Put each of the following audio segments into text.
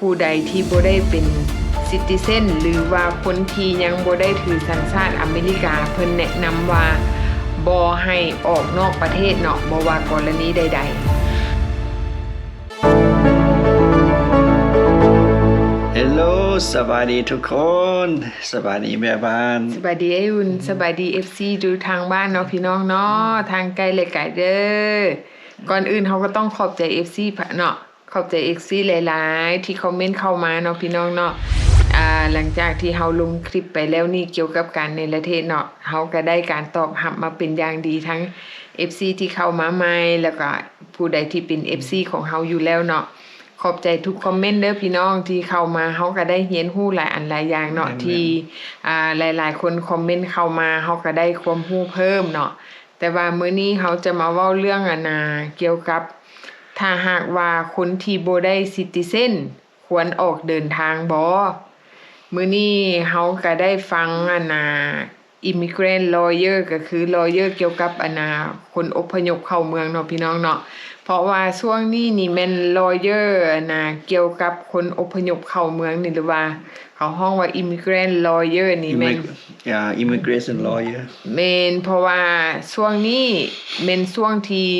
ຜູ້ໃດທີ່ບໍ່ໄດ້ເປັນ citizen ຫຼືວ່າຄົນທີ່ຍັງບໍ່ໄດ້ຖືສັນຊາດອາເມລິກາ ເພິ່ນແນະນຳວ່າບໍ່ໃຫ້ອອກນອກປະເທດເນາະ ບໍ່ວ່າກໍລະນີໃດໆ. ເຮລໂລ ສະບາຍດີທຸກຄົນ ສະບາຍດີແມ່ບ້ານ ສະບາຍດີອ້າຍອຸ່ນ ສະບາຍດີເອັຟຊີຢູ່ທາງບ້ານເນາະ ພີ່ນ້ອງເນາະ ທາງໃກ້ ແລະ ໄກເດີ. ກ່ອນອື່ນເຮົາກໍຕ້ອງຂອບໃຈເອັຟຊີເນາະ ຂອບໃຈເອັຟຊີຫຼາຍໆ ທີ່ຄອມເມັນເຂົ້າມາເນາະ ພີ່ນ້ອງເນາະ. ອາ ຫຼັງຈາກທີ່ເຮົາລົງຄລິບໄປແລ້ວນີ້ ກ່ຽວກັບການເນລະເທດເນາະ ເຮົາກໍໄດ້ການຕອບຮັບມາເປັນຢ່າງດີ ທັງເອັຟຊີທີ່ເຂົ້າມາໃໝ່ ແລ້ວກໍຜູ້ໃດທີ່ເປັນເອັຟຊີຂອງເຮົາຢູ່ແລ້ວເນາະ. ຂອບໃຈທຸກຄອມເມັນເດີພີ່ນ້ອງທີ່ເຂົ້າມາ ເຮົາກໍໄດ້ຮຽນຮູ້ຫຼາຍອັນຫຼາຍຢ່າງເນາະ ແມ່ນໆ ທີ່ ອາ ຫຼາຍໆຄົນຄອມເມັນເຂົ້າມາ ເຮົາກໍໄດ້ຄວາມຮູ້ເພີ່ມເນາະ. ແຕ່ວ່າມື້ນີ້ເຮົາຈະມາເວົ້າເລື່ອງ ອັນນ່າ ກ່ຽວກັບ ຖ້າຫາກວ່າຄົນທີ່ບໍ່ໄດ້ citizen ຄວນອອກເດີນທາງບໍ່? ມື້ນີ້ເຮົາກະໄດ້ຟັງ ອັນນ່າ immigrant lawyer ກະຄື lawyer ກ່ຽວກັບ ອັນນ່າ ຄົນອົບພະຍົບເຂົ້າເມືອງເນາະ ພີ່ນ້ອງເນາະ. ເພາະວ່າຊ່ວງນີ້ນີ້ແມ່ນ lawyer ອັນນ່າ ກ່ຽວກັບຄົນອົບພະຍົບເຂົ້າເມືອງນີ້ ຫຼືວ່າເຂົາຮ້ອງວ່າ immigrant lawyer ນີ້ແມ່ນ Immigrant lawyer ແມ່ນ ເພາະວ່າຊ່ວງນີ້ແມ່ນຊ່ວງທີ່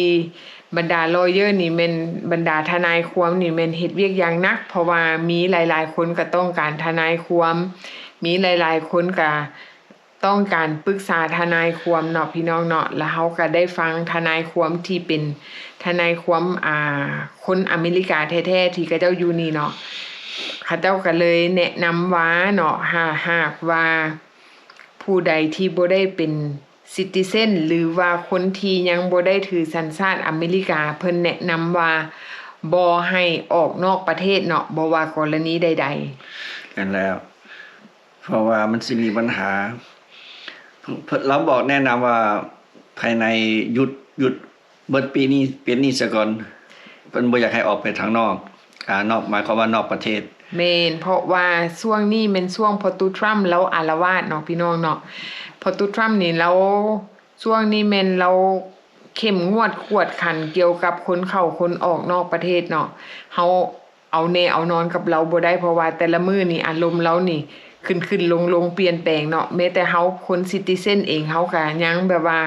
ບັນດາ lawyer ນີ້ແມ່ນ ບັນດາທະນາຍຄວາມນີ້ແມ່ນເຮັດວຽກຢ່າງໜັກ ເພາະວ່າມີຫຼາຍໆຄົນກໍຕ້ອງການທະນາຍຄວາມ ມີຫຼາຍໆຄົນກໍຕ້ອງການປຶກສາທະນາຍຄວາມເນາະ ພີ່ນ້ອງເນາະ. ແລ້ວເຮົາກໍໄດ້ຟັງທະນາຍຄວາມທີ່ເປັນທະນາຍຄວາມ ອ່າ ຄົນອາເມລິກາແທ້ໆ ທີ່ເຂົາເຈົ້າຢູ່ນີ້ເນາະ ເຂົາເຈົ້າກໍເລີຍແນະນຳວ່າເນາະ ຖ້າຫາກວ່າ ຜູ້ໃດທີ່ບໍ່ໄດ້ເປັນ citizen ຫຼືວ່າຄົນທີ່ຍັງບໍ່ໄດ້ຖືສັນຊາດອາເມລິກາ ເພິ່ນແນະນຳວ່າບໍ່ໃຫ້ອອກນອກປະເທດເນາະ ບໍ່ວ່າກໍລະນີໃດໆ. ແມ່ນແລ້ວ ເພາະວ່າມັນຊິມີບັນຫາ ເພິ່ນ ລາວບອກແນະນຳວ່າພາຍໃນ ຢຸດ ຢຸດ ເບິດປີນີ້ ປີນີ້ສາກ່ອນ ເພິ່ນບໍ່ຢາກໃຫ້ອອກໄປທາງນອກ ອາ ນອກ ໝາຍຄວາມວ່ານອກປະເທດ. ແມ່ນ ເພາະວ່າຊ່ວງນີ້ແມ່ນຊ່ວງພໍ່ຕູ້ທຣຳລາວອາລະວາດເນາະ ພີ່ນ້ອງເນາະ. ພໍ່ຕູ້ທຣຳນີ້ລາວ ຊ່ວງນີ້ແມ່ນລາວເຂັ້ມງວດກວດຂັນກ່ຽວກັບຄົນເຂົ້າຄົນອອກນອກປະເທດເນາະ. ເຮົາ ເອົາແນ່ເອົານອນກັບລາວບໍ່ໄດ້ ເພາະວ່າແຕ່ລະມື້ນີ້ອາລົມລາວນີ້ຂຶ້ນໆລົງໆ ປ່ຽນແປງເນາະ. ແມ້ແຕ່ເຮົາຄົນ citizen ເອງ ເຮົາກະຍັງແບບວ່າ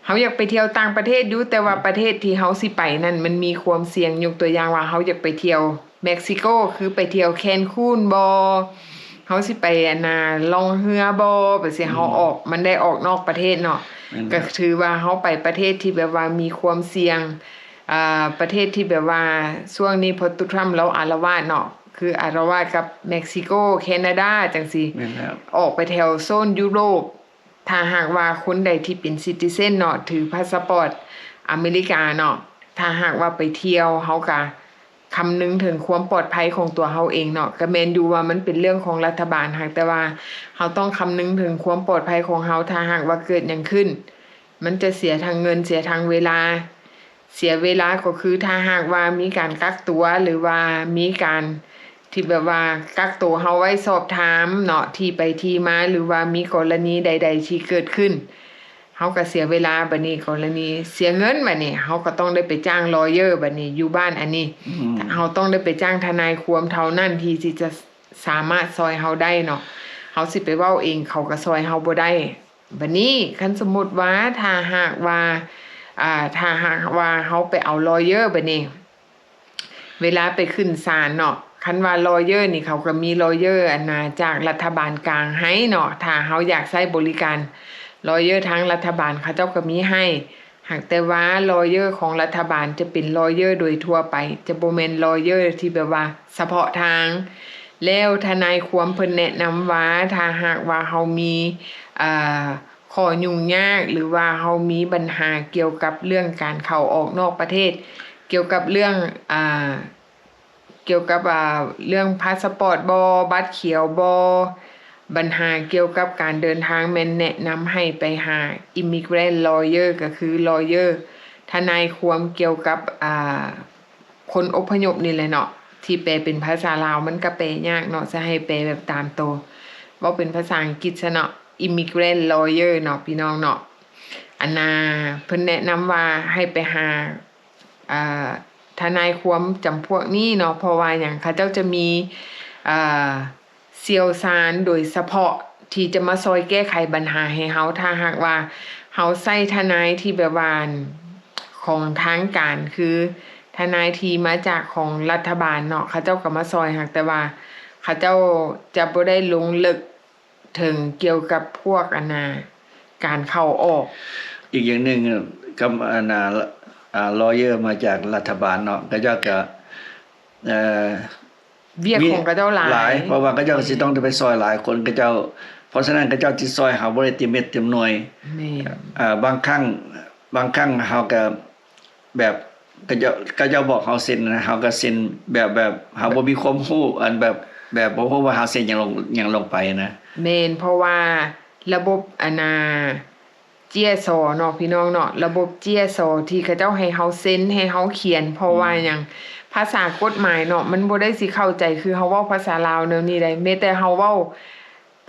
ເຮົາຢາກໄປທ່ຽວຕ່າງປະເທດຢູ່ ແຕ່ວ່າປະເທດທີ່ເຮົາຊິໄປນັ້ນມັນມີຄວາມສ່ຽງ. ຍົກຕົວຢ່າງວ່າ ເຮົາຢາກໄປທ່ຽວເມັກຊິໂກ ຄືໄປທ່ຽວແຄນຄູນບໍ ເຮົາຊິໄປ ອັນນ່າ ລ່ອງເຮືອບໍ ແບບຊີ້ ເຮົາອອກ ມັນໄດ້ອອກນອກປະເທດເນາະ ກະຖືວ່າເຮົາໄປປະເທດທີ່ແບບວ່າມີຄວາມສ່ຽງ. ອ່າ ປະເທດທີ່ແບບວ່າຊ່ວງນີ້ພໍ່ຕູ້ທຣຳລາວອາລະວາດເນາະ ຄືອາລະວາດກັບເມັກຊິໂກ ແຄນາດາ ຈັ່ງຊີ້ ແມ່ນແລ້ວ ອອກໄປແຖວໂຊນຢູໂຣບ. ຖ້າຫາກວ່າຄົນໃດທີ່ເປັນ citizen ເນາະ ຖືພາສະປອດອາເມລິກາເນາະ ຖ້າຫາກວ່າໄປທ່ຽວ ເຮົາກະຄຳນຶງເຖິງຄວາມປອດໄພຂອງຕົວເຮົາເອງເນາະ. ກະແມ່ນຢູ່ວ່າມັນເປັນເລື່ອງຂອງລັດຖະບານ ຫາກແຕ່ວ່າເຮົາຕ້ອງຄຳນຶງເຖິງຄວາມປອດໄພຂອງເຮົາ ຖ້າຫາກວ່າເກີດຫຍັງຂຶ້ນ ມັນຈະເສຍທັງເງິນ ເສຍທັງເວລາ. ເສຍເວລາກໍຄື ຖ້າຫາກວ່າມີການກັກຕົວ ຫຼືວ່າມີການທີ່ແບບວ່າກັກໂຕເຮົາໄວ້ສອບຖາມເນາະ ທີ່ໄປທີ່ມາ ຫຼືວ່າມີກໍລະນີໃດໆທີ່ເກີດຂຶ້ນ ເຮົາກໍເສຍເວລາ. ບາດນີ້ກໍລະນີເສຍເງິນ ບາດນີ້ເຮົາກໍຕ້ອງໄດ້ໄປຈ້າງ lawyer ບາດນີ້ຢູ່ບ້ານອັນນີ້ ເຮົາຕ້ອງໄດ້ໄປຈ້າງທະນາຍຄວາມເທົ່ານັ້ນທີ່ ທີ່ຈະສາມາດຊ່ອຍເຮົາໄດ້ເນາະ. ເຮົາຊິໄປເວົ້າເອງ ເຂົາກໍຊ່ອຍເຮົາບໍ່ໄດ້. ບາດນີ້ຄັນສົມມຸດວ່າ ຖ້າຫາກວ່າ ອ່າ ຖ້າຫາກວ່າເຮົາໄປເອົາ lawyer ບາດນີ້ ເວລາໄປຂຶ້ນສານເນາະ ຄັນວ່າ lawyer ນີ້ ເຂົາກໍມີ lawyer ອັນນ່າ ຈາກລັດຖະບານກາງໃຫ້ເນາະ. ຖ້າເຮົາຢາກໃຊ້ບໍລິການ lawyer ທາງລັດຖະບານ ເຂົາເຈົ້າກໍມີໃຫ້. ຫາກແຕ່ວ່າ lawyer ຂອງລັດຖະບານຈະເປັນ lawyer ໂດຍທົ່ວໄປ ຈະບໍ່ແມ່ນ lawyer ທີ່ແບບວ່າສະເພາະທາງ. ແລ້ວທະນາຍຄວາມເພິ່ນແນະນຳວ່າ ຖ້າຫາກວ່າເຮົາມີ ອ່າ ຂໍ້ຫຍຸ້ງຍາກ ຫຼືວ່າເຮົາມີບັນຫາກ່ຽວກັບເລື່ອງການເຂົ້າອອກນອກປະເທດ ກ່ຽວກັບເລື່ອງ ອ່າ ກ່ຽວກັບ ອ່າ ເລື່ອງພາສະປອດບໍ ບັດຂຽວບໍ ບັນຫາກ່ຽວກັບການເດີນທາງ ແມ່ນແນະນຳໃຫ້ໄປຫາ immigrant lawyer ກໍຄື lawyer ທະນາຍຄວາມກ່ຽວກັບ ອ່າ ຄົນອົບພະຍົບນີ້ແຫຼະເນາະ. ທີ່ແປເປັນພາສາລາວມັນກະແປຍາກເນາະ ຈະໃຫ້ແປແບບຕາມໂຕ ເວົ້າເປັນພາສາອັງກິດຊະເນາະ immigrant lawyer ເນາະ ພີ່ນ້ອງເນາະ. ອັນນ່າ ເພິ່ນແນະນຳວ່າໃຫ້ໄປຫາ ອ່າ ທະນາຍຄວາມຈຳພວກນີ້ເນາະ. ເພາະວ່າຫຍັງ? ເຂົາເຈົ້າຈະມີ ເອີ ຊ່ຽວຊານໂດຍສະເພາະທີ່ຈະມາຊ່ອຍແກ້ໄຂບັນຫາໃຫ້ເຮົາ ຖ້າຫາກວ່າເຮົາໃຊ້ທະນາຍທີ່ແບບວ່າຂອງທາງການ ຄືທະນາຍທີ່ມາຈາກຂອງລັດຖະບານເນາະ ເຂົາເຈົ້າກໍມາຊ່ອຍ. ຫາກແຕ່ວ່າເຂົາເຈົ້າຈະບໍ່ໄດ້ລົງເລິກເຖິງກ່ຽວກັບພວກ ອັນນ່າ ການເຂົ້າອອກ. ອີກຢ່າງໜຶ່ງ ກັບ ອັນນ່າ ອາ lawyer ມາຈາກລັດຖະບານເນາະ ເຂົາເຈົ້າກໍ ເອີ ວຽກຂອງເຂົາເຈົ້າຫຼາຍ ຫຼາຍ ເພາະວ່າເຂົາເຈົ້າກໍຊິຕ້ອງໄດ້ໄປຊ່ອຍຫຼາຍຄົນ ເຂົາເຈົ້າ ເພາະສະນັ້ນເຂົາເຈົ້າຊິຊ່ອຍເຮົາບໍ່ໄດ້ເຕັມເມັດເຕັມໜ່ວຍ. ແມ່ນ. ເອີ ບາງຄັ້ງ ບາງຄັ້ງເຮົາກໍແບບ ເຂົາເຈົ້າ ເຂົາເຈົ້າບອກເຮົາເຊັນນະ ເຮົາກໍເຊັນແບບ ແບບເຮົາບໍ່ມີຄວາມຮູ້ ອັນແບບ ແບບບໍ່ຮູ້ວ່າເຮົາເຊັນຫຍັງລົງ ຫຍັງລົງໄປນະ. ແມ່ນ ເພາະວ່າລະບົບ ອັນນ່າ ເຈ້ຍຊໍເນາະ ພີ່ນ້ອງເນາະ ລະບົບເຈ້ຍຊໍທີ່ເຂົາເຈົ້າໃຫ້ເຮົາເຊັນ ໃຫ້ເຮົາຂຽນ ເພາະວ່າຫຍັງ? ພາສາກົດໝາຍເນາະ ມັນບໍ່ໄດ້ຊິເຂົ້າໃຈຄືເຮົາເວົ້າພາສາລາວແນວນີ້ໃດ. ແມ້ແຕ່ເຮົາເວົ້າ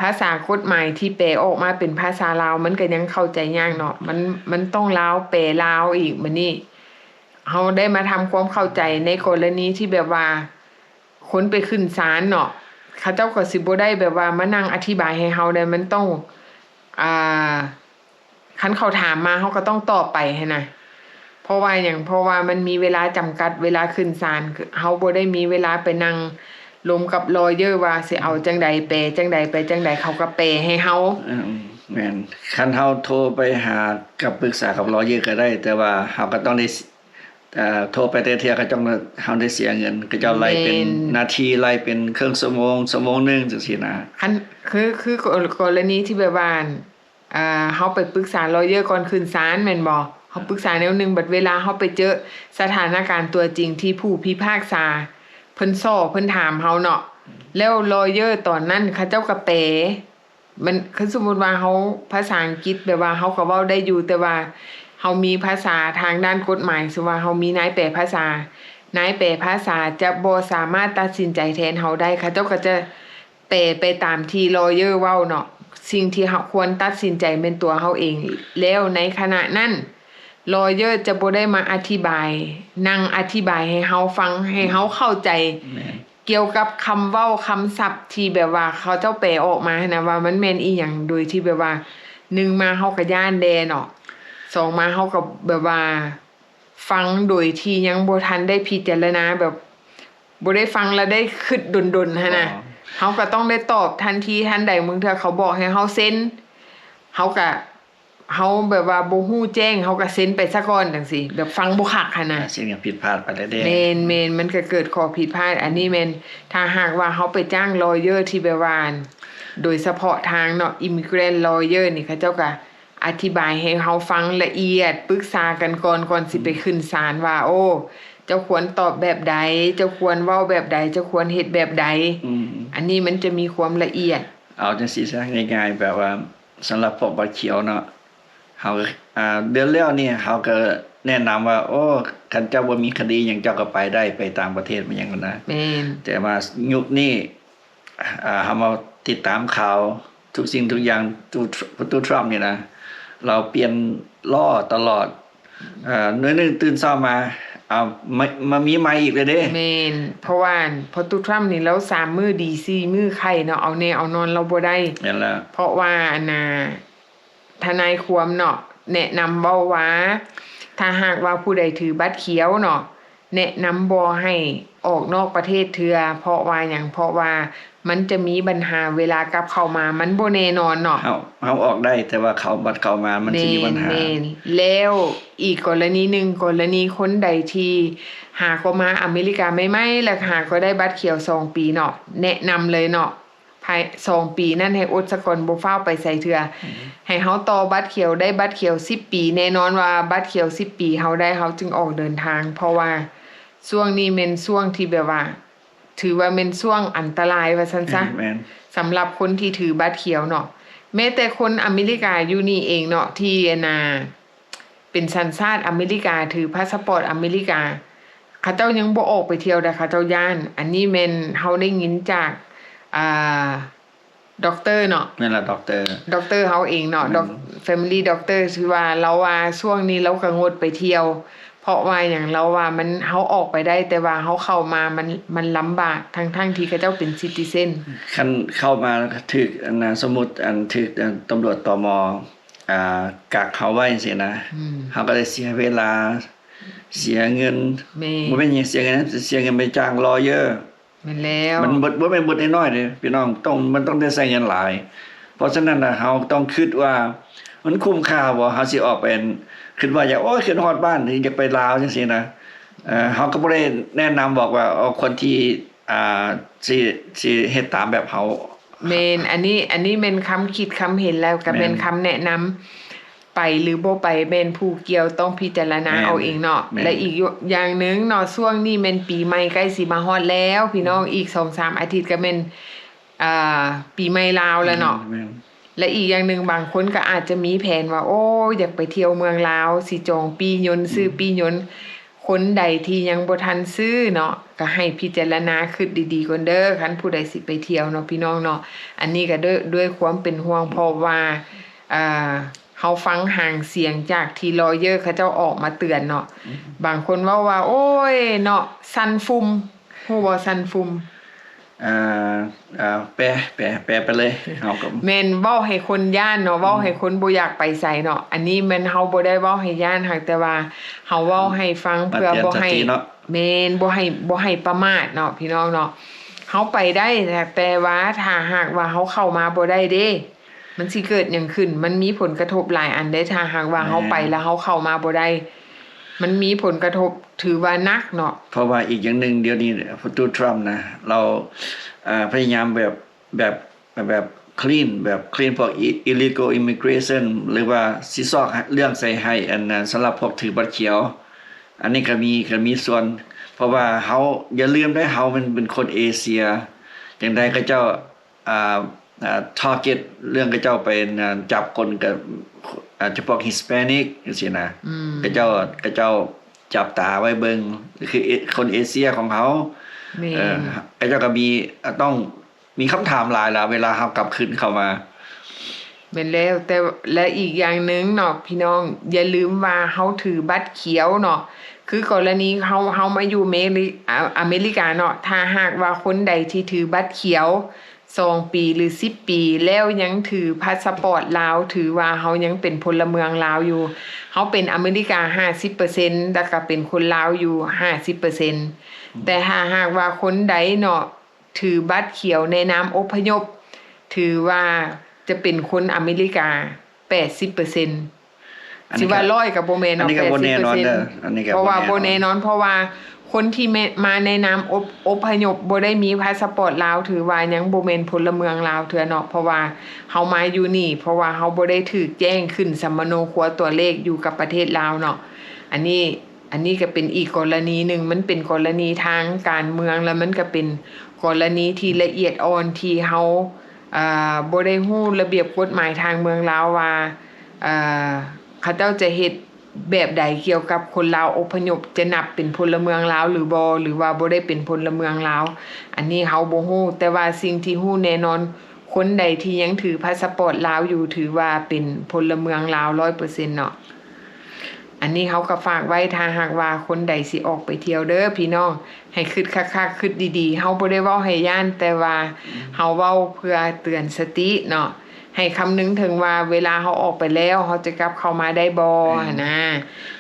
ພາສາກົດໝາຍທີ່ແປອອກມາເປັນພາສາລາວ ມັນກໍຍັງເຂົ້າໃຈຍາກເນາະ ມັນ ມັນຕ້ອງລາວແປລາວອີກ. ບັດນີ້ເຮົາໄດ້ມາທຳຄວາມເຂົ້າໃຈໃນກໍລະນີທີ່ແບບວ່າ ຄົນໄປຂຶ້ນສານເນາະ ເຂົາເຈົ້າກໍຊິບໍ່ໄດ້ແບບວ່າມານັ່ງອະທິບາຍໃຫ້ເຮົາໄດ໋ ມັນຕ້ອງ ອ່າ ຄັນເຂົາຖາມມາ ເຮົາກໍຕ້ອງຕອບໄປຫັ້ນນະ. ເພາະວ່າຫຍັງ? ເພາະວ່າມັນມີເວລາຈຳກັດ ເວລາຂຶ້ນສານ ເຮົາບໍ່ໄດ້ມີເວລາໄປນັ່ງລົມກັບ lawyer ວ່າຊິເອົາຈັ່ງໃດ ແປຈັ່ງໃດ ໄປຈັ່ງໃດ ເຂົາກໍແປໃຫ້ເຮົາ. ອືມ ແມ່ນ. ຄັນເຮົາໂທໄປຫາກັບປຶກສາກັບ lawyer ກໍໄດ້ ແຕ່ວ່າເຮົາກໍຕ້ອງໄດ້ ເອີ ໂທໄປແຕ່ເທື່ອ ເຂົາເຈົ້າ ເຮົາໄດ້ເສຍເງິນ ເຂົາເຈົ້າໄລ່ເປັນ ແມ່ນ ນາທີ ໄລ່ເປັນເຄິ່ງຊົ່ວໂມງ ຊົ່ວໂມງໜຶ່ງ ຈັ່ງຊີ້ນະ. ຄັນ ຄື ຄືກໍລະນີທີ່ແບບວ່າ ເອີ ເຮົາໄປປຶກສາ lawyer ກ່ອນຂຶ້ນສານແມ່ນບໍ່? ເຮົາປຶກສາແນວໜຶ່ງ ບັດເວລາເຮົາໄປເຈີສະຖານະການຕົວຈິງທີ່ຜູ້ພິພາກສາເພິ່ນສໍ້ ເພິ່ນຖາມເຮົາເນາະ ແລ້ວ lawyer ຕອນນັ້ນເຂົາເຈົ້າກໍແປ ມັນ ຄັນສົມມຸດວ່າເຮົາພາສາອັງກິດ ແບບວ່າເຮົາກໍເວົ້າໄດ້ຢູ່ ແຕ່ວ່າເຮົາມີພາສາທາງດ້ານກົດໝາຍ ສົມມຸດວ່າເຮົາມີນາຍແປພາສາ ນາຍແປພາສາຈະບໍ່ສາມາດຕັດສິນໃຈແທນເຮົາໄດ້ ເຂົາເຈົ້າກໍຈະແປໄປຕາມທີ່ lawyer ເວົ້າເນາະ. ສິ່ງທີ່ເຮົາຄວນຕັດສິນໃຈແມ່ນຕົວເຮົາເອງ ແລ້ວໃນຂະນະນັ້ນ lawyer ຈະບໍ່ໄດ້ມາອະທິບາຍ ນັ່ງອະທິບາຍໃຫ້ເຮົາຟັງ ໃຫ້ເຮົາເຂົ້າໃຈ ແມ່ນ ກ່ຽວກັບຄຳເວົ້າຄຳສັບທີ່ແບບວ່າເຂົາເຈົ້າແປອອກມາຫັ້ນນະ ວ່າມັນແມ່ນອີ່ຫຍັງ ໂດຍທີ່ແບບວ່າ ໜຶ່ງມາເຮົາກໍຢ້ານແດ່ເນາະ ສອງມາເຮົາກໍແບບວ່າຟັງໂດຍທີ່ຍັງບໍ່ທັນໄດ້ພິຈາລະນາ ແບບບໍ່ໄດ້ຟັງແລ້ວໄດ້ຄຶດດົນໆຫັ້ນນະ ເຮົາກໍຕ້ອງໄດ້ຕອບທັນທີທັນໃດ ບາງເທື່ອເຂົາບອກໃຫ້ເຮົາເຊັນ ເຮົາກໍ ເຮົາແບບວ່າບໍ່ຮູ້ແຈ້ງ ເຮົາກໍເຊັນໄປຊະກ່ອນຈັ່ງຊີ້ ແບບຟັງບໍ່ຄັກຫັ້ນນະ ອາ ສິ່ງຫຍັງຜິດພາດໄປແລ້ວເດ້. ແມ່ນໆ ມັນກໍເກີດຂໍ້ຜິດພາດ ອັນນີ້ແມ່ນ ຖ້າຫາກວ່າເຮົາໄປຈ້າງ lawyer ທີ່ແບບວ່າ ໂດຍສະເພາະທາງເນາະ immigrant lawyer ນີ້ ເຂົາເຈົ້າກໍອະທິບາຍໃຫ້ເຮົາຟັງລະອຽດ ປຶກສາກັນກ່ອນ ກ່ອນຊິໄປຂຶ້ນສານວ່າ ໂອ້ ເຈົ້າຄວນຕອບແບບໃດ ເຈົ້າຄວນເວົ້າແບບໃດ ເຈົ້າຄວນເຮັດແບບໃດ ອືມ ອັນນີ້ມັນຈະມີຄວາມລະອຽດ. ເອົາຈັ່ງຊີ້ຊະ ງ່າຍໆ ແບບວ່າ ສຳລັບພວກບັດຂຽວເນາະ ເຮົາ ອ່າ ເດືອນແລ້ວນີ້ເຮົາກໍແນະນຳວ່າ ໂອ້ ຄັນເຈົ້າບໍ່ມີຄະດີຫຍັງ ເຈົ້າກໍໄປໄດ້ ໄປຕ່າງປະເທດ ໄປຫຍັງຫັ້ນນະ. ແມ່ນ. ແຕ່ວ່າຍຸກນີ້ ອ່າ ເຮົາມາຕິດຕາມຂ່າວທຸກສິ່ງທຸກຢ່າງ ຕູ ຕູ Trump ນີ້ນະ ລາວປ່ຽນລໍ້ຕະຫຼອດ ເອີ ໜ້ອຍໜຶ່ງຕື່ນເຊົ້າມາ ເອົາ ມາ ມາມີໃໝ່ອີກແລ້ວເດ້. ແມ່ນ ເພາະວ່າພໍ່ຕູ້ທຣຳນີ້ລາວສາມມື້ດີສີ່ມື້ໄຂ້ເນາະ ເອົາແນ່ເອົານອນລາວບໍ່ໄດ້. ແມ່ນແລ້ວ. ເພາະວ່າ ອັນນ່າ ທະນາຍຄວາມເນາະ ແນະນຳເວົ້າວ່າ ຖ້າຫາກວ່າຜູ້ໃດຖືບັດຂຽວເນາະ ແນະນຳບໍ່ໃຫ້ອອກນອກປະເທດເທື່ອ. ເພາະວ່າຫຍັງ? ເພາະວ່າມັນຈະມີບັນຫາເວລາກັບເຂົ້າມາ ມັນບໍ່ແນ່ນອນເນາະ. ເຮົາ ເຮົາອອກໄດ້ ແຕ່ວ່າເຂົ້າ ບັດເຂົ້າມາມັນຈະມີບັນຫາ. ແມ່ນໆ. ແລ້ວອີກກໍລະນີໜຶ່ງ, ກໍລະນີຄົນໃດທີ່ຫາກໍມາອາເມລິກາໃໝ່ໆ ແລ້ວຫາກໍໄດ້ບັດຂຽວສອງປີເນາະ, ແນະນຳເລີຍເນາະ. ພາຍສອງປີນັ້ນໃຫ້ອົດສາກ່ອນ ບໍ່ຟ້າວໄປໃສເທື່ອ. ອືມ ໃຫ້ເຮົາຕໍ່ບັດຂຽວ ໄດ້ບັດຂຽວສິບປີ. ແນ່ນອນວ່າບັດຂຽວສິບປີເຮົາໄດ້ ເຮົາຈຶ່ງອອກເດີນທາງ. ເພາະວ່າຊ່ວງນີ້ແມ່ນຊ່ວງທີ່ແບບວ່າ ຖືວ່າແມ່ນຊ່ວງອັນຕະລາຍວ່າຊັ້ນຊະ. ແມ່ນ ແມ່ນ. ສຳລັບຄົນທີ່ຖືບັດຂຽວເນາະ. ແມ້ແຕ່ຄົນອາເມລິກາຢູ່ນີ້ເອງເນາະ ທີ່ ອັນນ່າ ເປັນສັນຊາດອາເມລິກາ ຖືພາສະປອດອາເມລິກາ ເຂົາເຈົ້າຍັງບໍ່ອອກໄປທ່ຽວໃດ໋ ເຂົາເຈົ້າຢ້ານ. ອັນນີ້ແມ່ນເຮົາໄດ້ຍິນຈາກ ອ່າ ດັອກເຕີເນາະ. ແມ່ນລະ ດັອກເຕີ ດັອກເຕີເຮົາເອງເນາະ. ແມ່ນ ດັອກ Family Doctor ທີ່ວ່າລາວວ່າຊ່ວງນີ້ລາວກໍງົດໄປທ່ຽວ ເພາະວ່າຫຍັງ? ລາວວ່າມັນ ເຮົາອອກໄປໄດ້ ແຕ່ວ່າເຮົາເຂົ້າມາມັນ ມັນລຳບາກ ທັງໆທີ່ເຂົາເຈົ້າເປັນຊິຕິເຊັນ. ຄັນເຂົ້າມາຖືກ ອັນນ່າ ສົມມຸດ ອັນ ຖືກ ອັນ ຕຳຫຼວດ ຕມ ອ່າ ກັກເຮົາໄວ້ຈັ່ງຊີ້ນະ ອືມ ເຮົາກໍໄດ້ເສຍເວລາ ເສຍເງິນ ແມ່ນ ບໍ່ແມ່ນຫຍັງເສຍເງິນ ເສຍເງິນໄປຈ້າງ lawyer ແມ່ນແລ້ວ ມັນບໍ່ ບໍ່ແມ່ນບົດນ້ອຍໆເດ້ພີ່ນ້ອງ ຕ້ອງ ມັນຕ້ອງໄດ້ໃຊ້ເງິນຫຼາຍ. ເພາະສະນັ້ນນະ ເຮົາຕ້ອງຄິດວ່າມັນຄຸ້ມຄ່າບໍ່ ເຮົາຊິອອກໄປ ຄິດວ່າຢາກ ໂອ້ຍ ຄິດຮອດບ້ານ ຢາກໄປລາວຈັ່ງຊີ້ນະ ເອີ ເຮົາກໍບໍ່ໄດ້ແນະນຳບອກວ່າ ເອົາ ຄົນທີ່ ອ່າ ຊິ ຊິເຮັດຕາມແບບເຮົາ. ແມ່ນ ອັນນີ້ ອັນນີ້ແມ່ນຄຳຄິດຄຳເຫັນ ແລ້ວກໍແມ່ນ ແມ່ນ ຄຳແນະນຳ ໄປຫຼືບໍ່ໄປແມ່ນຜູ້ກ່ຽວຕ້ອງພິຈາລະນາ ແມ່ນ ເອົາເອງເນາະ. ແມ່ນ ແລະ ອີກຢ່າງໜຶ່ງເນາະ ຊ່ວງນີ້ແມ່ນປີໃໝ່ໃກ້ຊິມາຮອດແລ້ວ ພີ່ນ້ອງ ອືມ ອີກສອງສາມອາທິດກໍແມ່ນ ອ່າ ປີໃໝ່ລາວແລ້ວເນາະ. ແມ່ນ ແມ່ນ ແລະ ອີກຢ່າງໜຶ່ງ ບາງຄົນກໍອາດຈະມີແຜນວ່າ ໂອ້ ຢາກໄປທ່ຽວເມືອງລາວ ຊິຈອງປີ້ຍົນ ຊື້ປີ້ຍົນ ອືມ ຄົນໃດທີ່ຍັງບໍ່ທັນຊື້ເນາະ ກໍໃຫ້ພິຈາລະນາຄິດດີໆກ່ອນເດີ ຄັນຜູ້ໃດຊິໄປທ່ຽວເນາະ ພີ່ນ້ອງເນາະ. ອັນນີ້ກໍດ້ວຍ ດ້ວຍຄວາມເປັນຫ່ວງ ເພາະວ່າ ເອີ ເຮົາຟັງຫາງສຽງຈາກທີ່ lawyer ເຂົາເຈົ້າອອກມາເຕືອນເນາະ ອືມ ບາງຄົນເວົ້າວ່າ ໂອ້ຍ ເນາະ ຊັ້ນຟຸ່ມ ຮູ້ບໍ່ຊັ້ນຟຸ່ມ? ເອີ ເອີ ແປ ແປ ແປໄປເລີຍ ເຮົາກໍ ແມ່ນເວົ້າໃຫ້ຄົນຢ້ານເນາະ ເວົ້າໃຫ້ຄົນບໍ່ຢາກໄປໃສເນາະ. ອືມ ອັນນີ້ແມ່ນເຮົາບໍ່ໄດ້ເວົ້າໃຫ້ຢ້ານ ຫາກແຕ່ວ່າເຮົາເວົ້າໃຫ້ຟັງ ເພື່ອບໍ່ໃຫ້ ມາເຕືອນສະຕິເນາະ ແມ່ນ ບໍ່ໃຫ້ ບໍ່ໃຫ້ປະໝາດເນາະ ພີ່ນ້ອງເນາະ. ເຮົາໄປໄດ້ ແຕ່ວ່າຖ້າຫາກວ່າເຮົາເຂົ້າມາບໍ່ໄດ້ເດ້ ມັນຊິເກີດຫຍັງຂຶ້ນ? ມັນມີຜົນກະທົບຫຼາຍອັນເດ້ ຖ້າຫາກວ່າເຮົາໄປ ແມ່ນ ແລ້ວເຮົາເຂົ້າມາບໍ່ໄດ້ ມັນມີຜົນກະທົບຖືວ່າໜັກເນາະ. ເພາະວ່າອີກຢ່າງໜຶ່ງ ດຽວນີ້ປະຕູທຣຳນະ ລາວ ເອີ ພະຍາຍາມແບບ ແບບ ແບບ clean ແບບ clean ພວກ illegal immigration ຫຼືວ່າຊິຊອກເລື່ອງໃສ່ໃຫ້ ອັນນັ້ນ ສຳລັບພວກຖືບັດຂຽວ ອັນນີ້ກໍມີ ກໍມີສ່ວນ ເພາະວ່າເຮົາ ຢ່າລືມເດ້ ເຮົາແມ່ນເປັນຄົນເອເຊຍ ຈັ່ງໃດເຂົາເຈົ້າ ອ່າ ອ່າ target ເລື່ອງເຂົາເຈົ້າໄປ ອ່າ ຈັບຄົນກັບ ອ່າ ຈຳພວກ Hispanic ຈັ່ງຊີ້ນະ ອືມ ເຂົາເຈົ້າ ເຂົາເຈົ້າຈັບຕາໄວ້ເບິ່ງ ຄືເອ ຄົນເອເຊຍຂອງເຮົາ ແມ່ນ ເອີ ເຂົາເຈົ້າກໍມີ ອ່າ ຕ້ອງມີຄຳຖາມຫຼາຍລະ ເວລາເຮົາກັບຄືນເຂົ້າມາ. ແມ່ນແລ້ວ ແຕ່ ແລະ ອີກຢ່າງໜຶ່ງເນາະ ພີ່ນ້ອງ ຢ່າລືມວ່າເຮົາຖືບັດຂຽວເນາະ ຄືກໍລະນີເຮົາ ເຮົາມາຢູ່ເມລິ ອາ ອາເມລິກາເນາະ ຖ້າຫາກວ່າຄົນໃດທີ່ຖືບັດຂຽວ ສອງປີ ຫຼື ສິບປີ ແລ້ວຍັງຖືພາສະປອດລາວ ຖືວ່າເຮົາຍັງເປັນພົນລະເມືອງລາວຢູ່ ເຮົາເປັນອາເມລິກາຫ້າສິບເປີເຊັນ ແລ້ວກໍເປັນຄົນລາວຢູ່ຫ້າສິບເປີເຊັນ. ອືມ ແຕ່ຖ້າຫາກວ່າຄົນໃດເນາະ ຖືບັດຂຽວໃນນາມອົບພະຍົບ ຖືວ່າຈະເປັນຄົນອາເມລິກາແປດສິບເປີເຊັນ. ອັນນີ້ ຊິວ່າຮ້ອຍກໍບໍ່ແມ່ນເນາະ ອັນນີ້ກໍບໍ່ແນ່ນອນເດີ ແປດສິບເປີເຊັນ ອັນນີ້ກໍ ເພາະວ່າບໍ່ແນ່ນອນ ບໍ່ແນ່ນອນ ເພາະວ່າຄົນທີ່ແມ່ນ ມາໃນນາມອົບ ອົບພະຍົບ ບໍ່ໄດ້ມີພາສະປອດລາວ ຖືວ່າຍັງບໍ່ແມ່ນພົນລະເມືອງລາວເທື່ອເນາະ ເພາະວ່າເຮົາມາຢູ່ນີ້ ເພາະວ່າເຮົາບໍ່ໄດ້ຖືກແຈ້ງຂຶ້ນສຳມະໂນຄົວຕົວເລກຢູ່ກັບປະເທດລາວເນາະ. ອັນນີ້ ອັນນີ້ກໍເປັນອີກກໍລະນີໜຶ່ງ ມັນເປັນກໍລະນີທາງການເມືອງ ແລ້ວມັນກໍເປັນກໍລະນີທີ່ລະອຽດອ່ອນ ທີ່ເຮົາ ເອີ ບໍ່ໄດ້ຮູ້ລະບຽບກົດໝາຍທາງເມືອງລາວວ່າ ເອີ ເຂົາເຈົ້າຈະເຮັດແບບໃດກ່ຽວກັບຄົນລາວອົບພະຍົບ ຈະນັບເປັນພົນລະເມືອງລາວຫຼືບໍ່ ຫຼືວ່າບໍ່ໄດ້ເປັນພົນລະເມືອງລາວ ອັນນີ້ເຮົາບໍ່ຮູ້ ແຕ່ວ່າສິ່ງທີ່ຮູ້ແນ່ນອນ ຄົນໃດທີ່ຍັງຖືພາສະປອດລາວຢູ່ ຖືວ່າເປັນພົນລະເມືອງລາວຮ້ອຍເປີເຊັນເນາະ. ອັນນີ້ເຮົາກໍຝາກໄວ້ ຖ້າຫາກວ່າຄົນໃດຊິອອກໄປທ່ຽວເດີພີ່ນ້ອງ ໃຫ້ຄິດຄັກໆ ຄິດດີໆ ເຮົາບໍ່ໄດ້ເວົ້າໃຫ້ຢ້ານ ແຕ່ວ່າເຮົາເວົ້າເພື່ອເຕືອນສະຕິເນາະ ໃຫ້ຄຳນຶງເຖິງວ່າເວລາເຮົາອອກໄປແລ້ວ ເຮົາຈະກັບເຂົ້າມາໄດ້ບໍ່ ແມ່ນ ຫັ້ນນາ.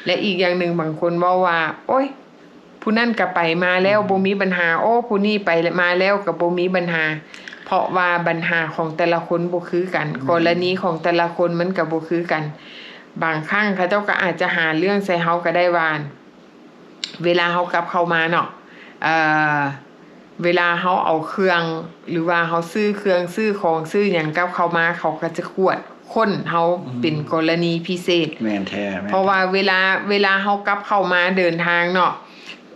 ແລະ ອີກຢ່າງໜຶ່ງ ບາງຄົນເວົ້າວ່າ ໂອ້ຍ ຜູ້ນັ້ນກໍໄປມາແລ້ວ ອືມ ບໍ່ມີບັນຫາ ໂອ້ ຜູ້ນີ້ໄປມາແລ້ວກໍບໍ່ມີບັນຫາ ເພາະວ່າບັນຫາຂອງແຕ່ລະຄົນບໍ່ຄືກັນ ອືມ ກໍລະນີຂອງແຕ່ລະຄົນມັນກໍບໍ່ຄືກັນ. ບາງຄັ້ງເຂົາເຈົ້າກໍອາດຈະຫາເລື່ອງໃສ່ເຮົາກໍໄດ້ວ່າ ເວລາເຮົາກັບເຂົ້າມາເນາະ ເອີ ເວລາເຮົາເອົາເຄື່ອງ ຫຼືວ່າເຮົາຊື້ເຄື່ອງ ຊື້ຂອງ ຊື້ຫຍັງກັບເຂົ້າມາ ເຂົາກໍຈະກວດຄົ້ນເຮົາ ອືມ ເປັນກໍລະນີພິເສດ. ແມ່ນແທ້ ແມ່ນແທ້ ເພາະວ່າເວລາ ເວລາເຮົາກັບເຂົ້າມາເດີນທາງເນາະ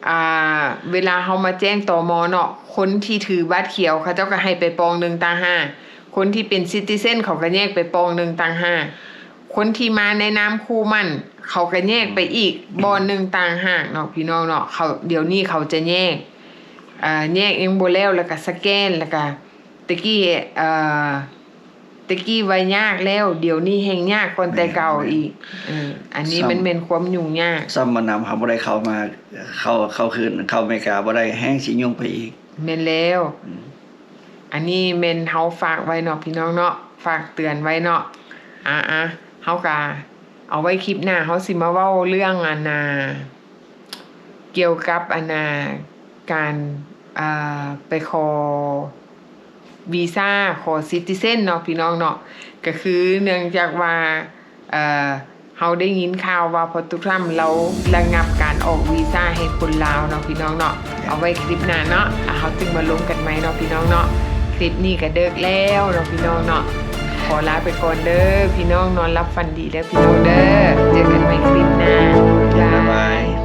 ອ່າ ເວລາເຮົາມາແຈ້ງ ຕມ ເນາະ ຄົນທີ່ຖືບັດຂຽວ ເຂົາເຈົ້າກໍໃຫ້ໄປປ່ອງໜຶ່ງຕ່າງຫາກ ຄົນທີ່ເປັນຊິຕິເຊັນ ເຂົາກໍແຍກໄປປ່ອງໜຶ່ງຕ່າງຫາກ ຄົນທີ່ມາໃນນາມຄູ່ໝັ້ນ ເຂົາກໍແຍກໄປອີກ ອືມ ບ່ອນໜຶ່ງຕ່າງຫາກເນາະ ພີ່ນ້ອງເນາະ. ເຂົາ ດຽວນີ້ເຂົາຈະແຍກ ເອີ ແຍກຍັງບໍ່ແລ້ວ ແລ້ວກໍສະແກນ ແລ້ວກໍ ແຕ່ກີ້ ເອີ ແຕ່ກີ້ວ່າຍາກແລ້ວ ດຽວນີ້ແຮ່ງຍາກກ່ອນແຕ່ເກົ່າອີກ. ເອີ ອັນນີ້ມັນແມ່ນຄວາມຫຍຸ້ງຍາກ. ຊ້ຳວ່ານຳເຮົາບໍ່ໄດ້ເຂົ້າມາ ເຂົ້າ ເຂົ້າຄືນ ເຂົ້າອາເມລິກາບໍ່ໄດ້ ແຮ່ງຊິຫຍຸ້ງໄປອີກ. ແມ່ນແລ້ວ. ອັນນີ້ແມ່ນເຮົາຝາກໄວ້ເນາະ ພີ່ນ້ອງເນາະ ຝາກເຕືອນໄວ້ເນາະ. ອາໆ ເຮົາກະເອົາໄວ້ຄລິບໜ້າ ເຮົາຊິມາເວົ້າເລື່ອງ ອັນນ່າ ກ່ຽວກັບ ອັນນ່າ ການ ເອີ ໄປຂໍວີຊາ ຂໍຊິຕິເຊັນເນາະ ພີ່ນ້ອງເນາະ. ກະຄືເນື່ອງຈາກວ່າ ເອີ ເຮົາໄດ້ຍິນຂ່າວວ່າພໍ່ຕຸກທຳລາວລະງັບການອອກວີຊາໃຫ້ຄົນລາວເນາະ ພີ່ນ້ອງເນາະ. ເອົາໄວ້ຄລິບໜ້າເນາະ ເຮົາຈຶ່ງມາລົມກັນໃໝ່ເນາະ ພີ່ນ້ອງເນາະ. ຄລິບນີ້ກະເດິກແລ້ວເນາະ ພີ່ນ້ອງເນາະ. ຂໍລາໄປກ່ອນເດີ ພີ່ນ້ອງ ນອນຫຼັບຝັນດີເດີ ພີ່ນ້ອງເດີ. ເຈີກັນໃໝ່ຄລິບໜ້າ. ບາຍບາຍ.